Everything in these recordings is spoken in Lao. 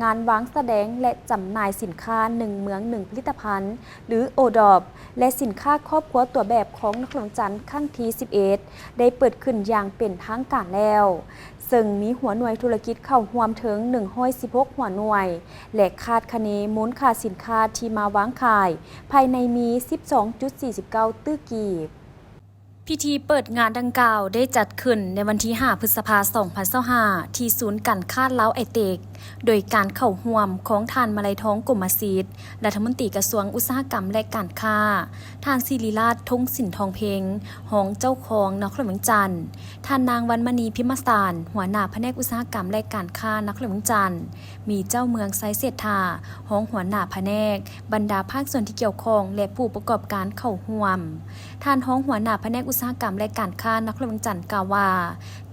ງານວາງສະແດງ ແລະ ຈຳໜ່າຍສິນຄ້າໜຶ່ງເມືອງໜຶ່ງຜະລິດຕະພັນ ຫຼື ໂອດອບ ແລະ ສິນຄ້າຄອບຄົວຕົວແບບຂອງນະຄອນຫຼວງວຽງຈັນຄັ້ງທີສິບເອັດ ໄດ້ເປີດຂຶ້ນຢ່າງເປັນທາງການແລ້ວ, ເຊິ່ງມີຫົວໜ່ວຍທຸລະກິດເຂົ້າຮ່ວມເຖິງໜຶ່ງຮ້ອຍສິບຫົກຫົວໜ່ວຍ ແລະ ຄາດຄະເນມູນຄ່າສິນຄ້າທີ່ມາວາງຂາຍພາຍໃນມີສິບສອງຈຸດສີ່ສິບເກົ້າຕື້ກີບ. ພິທີເປີດງານດັ່ງກ່າວໄດ້ຈັດຂຶ້ນໃນວັນທີຫ້າ ພຶດສະພາ ສອງພັນຊາວຫ້າ ທີ່ສູນການຄ້າລາວໄອເຕັກ ໂດຍການເຂົ້າຮ່ວມຂອງທ່ານ ມະໄລທອງ ກົມມະສິດ ລັດຖະມົນຕີກະຊວງອຸດສາຫະກຳ ແລະ ການຄ້າ, ທ່ານ ສິລິລາດ ທົງສິນທອງເພັງ ຮອງເຈົ້າຄອງນະຄອນຫຼວງວຽງຈັນ, ທ່ານ ນາງ ວັນມະນີ ພິມມະສານ ຫົວໜ້າພະແນກອຸດສາຫະກຳ ແລະ ການຄ້ານະຄອນຫຼວງວຽງຈັນ, ມີເຈົ້າເມືອງ ໄຊເສດຖາ ຮອງຫົວໜ້າພະແນກ, ບັນດາພາກສ່ວນທີ່ກ່ຽວຂ້ອງ ແລະ ຜູ້ປະກອບການເຂົ້າຮ່ວມ. ທ່ານຮອງຫົວໜ້າພະແນກອຸດສາຫະກຳ ແລະ ການຄ້ານະຄອນຫຼວງວຽງຈັນກ່າວວ່າ,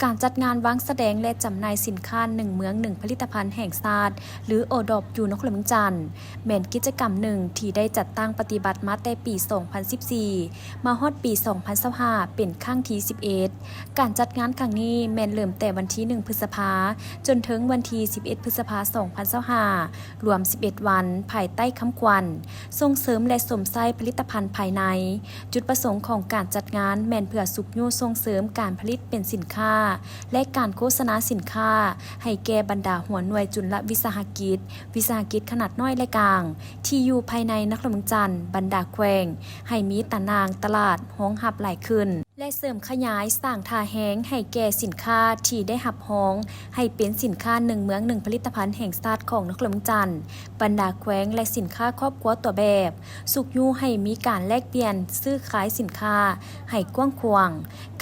ການຈັດງານວາງສະແດງ ແລະ ຈຳໜ່າຍສິນຄ້າໜຶ່ງເມືອງໜຶ່ງຜະລິດຕະພັນແຫ່ງຊາດ ຫຼື ໂອດອບ ຢູ່ນະຄອນຫຼວງວຽງຈັນ ແມ່ນກິດຈະກຳໜຶ່ງທີ່ໄດ້ຈັດຕັ້ງປະຕິບັດມາແຕ່ປີສອງພັນສິບສີ່ ມາຮອດປີສອງພັນຊາວຫ້າ ເປັນຄັ້ງທີສິບເອັດ. ການຈັດງານຄັ້ງນີ້ແມ່ນເລີ່ມແຕ່ວັນທີໜຶ່ງ ພຶດສະພາ ຈົນເຖິງວັນທີສິບເອັດ ພຶດສະພາ ສອງພັນຊາວຫ້າ ລວມສິບເອັດວັນ ພາຍໃຕ້ຄຳຂວັນ ສົ່ງເສີມ ແລະ ຊົມໃຊ້ຜະລິດຕະພັນພາຍໃນ. ຈຸດປະສົງຂອງການຈັດງານແມ່ນເພື່ອຊຸກຍູ້ສົ່ງເສີມການຜະລິດເປັນສິນຄ້າ ແລະ ການໂຄສະນາສິນຄ້າໃຫ້ແກ່ບັນດາຫົວໜ່ວຍຈຸນລະວິສາຫະກິດ, ວິສາຫະກິດຂະໜາດນ້ອຍ ແລະ ກາງ ທີ່ຢູ່ພາຍໃນນະຄອນຫຼວງວຽງຈັນ, ບັນດາແຂວງ ໃຫ້ມີຕາໜ່າງຕະຫຼາດຮອງຮັບຫຼາຍຂຶ້ນ ແລະ ເສີມຂະຫຍາຍສ້າງທ່າແຮງໃຫ້ແກ່ສິນຄ້າທີ່ໄດ້ຮັບຮອງໃຫ້ເປັນສິນຄ້າໜຶ່ງເມືອງໜຶ່ງຜະລິດຕະພັນແຫ່ງຊາດຂອງນະຄອນຫຼວງວຽງຈັນ, ບັນດາແຂວງ ແລະ ສິນຄ້າຄອບຄົວຕົວແບບ, ຊຸກຍູ້ໃຫ້ມີການແລກປ່ຽນຊື້ຂາຍສິນຄ້າໃຫ້ກວ້າງຂວາງ.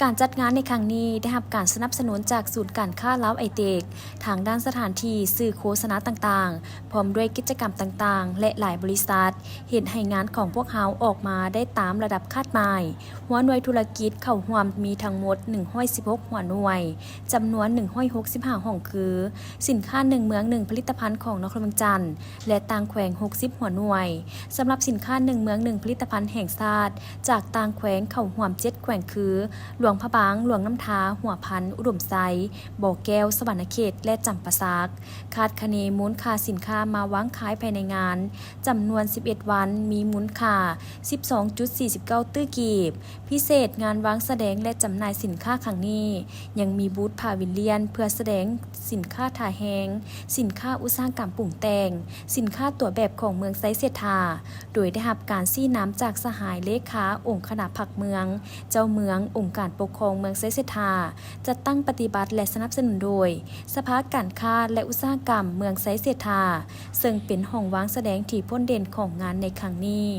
ການຈັດງານໃນຄັ້ງນີ້ໄດ້ຮັບການສະໜັບສະໜູນຈາກສູນການຄ້າລາວໄອເຕັກ ທາງດ້ານສະຖານທີ່, ສື່ໂຄສະນາຕ່າງໆ, ພ້ອມດ້ວຍກິດຈະກຳຕ່າງໆ ແລະ ຫຼາຍບໍລິສັດ ເຮັດໃຫ້ງານຂອງພວກເຮົາອອກມາໄດ້ຕາມລະດັບຄາດໝາຍ. ຫົວໜ່ວຍທຸລະກິດເຂົ້າຮ່ວມມີທັງໝົດໜຶ່ງຮ້ອຍສິບຫົກຫົວໜ່ວຍ, ຈຳນວນໜຶ່ງຮ້ອຍຫົກສິບຫ້າຫ້ອງຄື, ສິນຄ້າໜຶ່ງເມືອງໜຶ່ງຜະລິດຕະພັນຂອງນະຄອນຫຼວງວຽງຈັນ ແລະ ຕ່າງແຂວງຫົກສິບຫົວໜ່ວຍ. ສຳລັບສິນຄ້າໜຶ່ງເມືອງໜຶ່ງຜະລິດຕະພັນແຫ່ງຊາດ ຈາກຕ່າງແຂວງເຂົ້າຮ່ວມເຈັດແຂວງຄື ຫຼວງພະບາງ, ຫຼວງນ້ຳທາ, ຫົວພັນ, ອຸດົມໄຊ, ບໍ່ແກ້ວ, ສະຫວັນນະເຂດ ແລະ ຈຳປາສັກ. ຄາດຄະເນມູນຄ່າສິນຄ້າມາວາງຂາຍພາຍໃນງານ ຈຳນວນສິບເອັດວັນ ມີມູນຄ່າສິບສອງຈຸດສີ່ສິບເກົ້າຕື້ກີບ. ພິເສດ, ງານວາງສະແດງ ແລະ ຈຳໜ່າຍສິນຄ້າຄັ້ງນີ້ ຍັງມີບູດພາວິລຽນເພື່ອສະແດງສິນຄ້າທ່າແຮງ, ສິນຄ້າອຸດສາຫະກຳປຸງແຕ່ງ, ສິນຄ້າຕົວແບບຂອງເມືອງໄຊເສດຖາ, ໂດຍໄດ້ຮັບການຊີ້ນຳຈາກສະຫາຍເລຂາອົງຄະນະພັກເມືອງ, ເຈົ້າເມືອງ, ອົງການປົກຄອງເມືອງໄຊເສດຖາ, ຈັດຕັ້ງປະຕິບັດ ແລະ ສະໜັບສະໜູນໂດຍ ສະພາການຄ້າ ແລະ ອຸດສາຫະກຳເມືອງໄຊເສດຖາ, ເຊິ່ງເປັນຫ້ອງວາງສະແດງທີ່ໂດດເດັ່ນຂອງງານໃນຄັ້ງນີ້.